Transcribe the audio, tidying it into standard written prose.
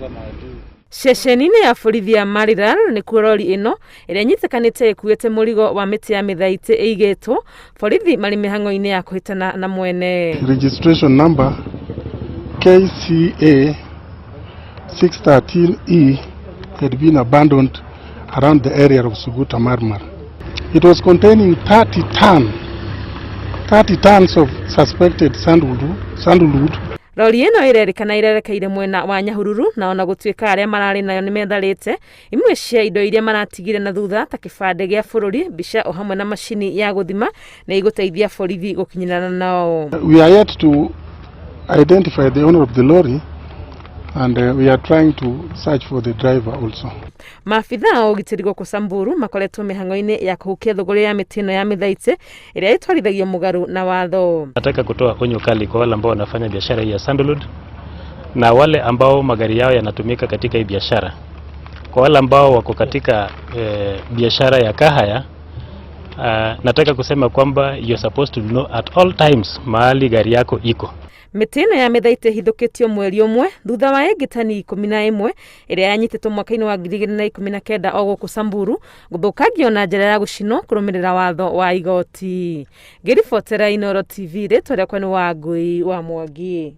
Alikuwa maadui. Ceceni-inĩ ya borithi ya Maralal nĩkuo rori ĩno ĩrĩa ĩnyitĩkanĩte ĩkuĩte mũrigo wa mĩtĩ ya mĩthaitĩ ĩigĩtwo, borithi marĩ mĩhang'o-inĩ ya kũhĩtana na mwene. Registration number KCA 613E had been abandoned around the area of Suguta Marmar. It was containing 30 30 tons of suspected sandalwood. Rori ĩno ĩrerĩkana ĩrerekeire mwena wa Nyahururu, na ona gũtuĩka arĩa mararĩ nayo nĩ metharĩte, imwe cia indo iria maratigire na thutha ta kĩbandĩ gĩa bũrũri, mbica o hamwe na macini ya gũthima nĩ igũteithia borithi gũkinyĩrana nao. We are yet to identify the owner of the lorry and we are trying to search for the driver also. Maabitha a ũgitĩri gũkũ Samburu makoretwo mĩhang'o-inĩ ya kũhukia thũgũrĩ ya mĩtĩ ĩno ya mĩthaitĩ ĩrĩa ĩtwarithagio mũgarũ na watho. Nataka kutoa onyo kali kwa wale ambao wanafanya biashara hii ya sandalwood na wale ambao magari yao yanatumika katika hii biashara. Kwa wale ambao wako katika biashara ya car hire, nataka kusema kwamba you're supposed to know at all times mahali gari yako iko. Mĩtĩ ĩno ya mĩthaitĩ ĩhithũkĩtio mweri ũmwe thutha wa ĩngĩ tani 11 ĩrĩa yanyitĩtwo mwaka-inĩ wa 2019 o gũkũ Samburu gũthũkangio na njĩra ya gũcinwo kũrũmĩrĩra watho wa igoti. Ngĩribotera Inooro TV, rĩtwa rĩakwa nĩ Wangui wa Mwangi.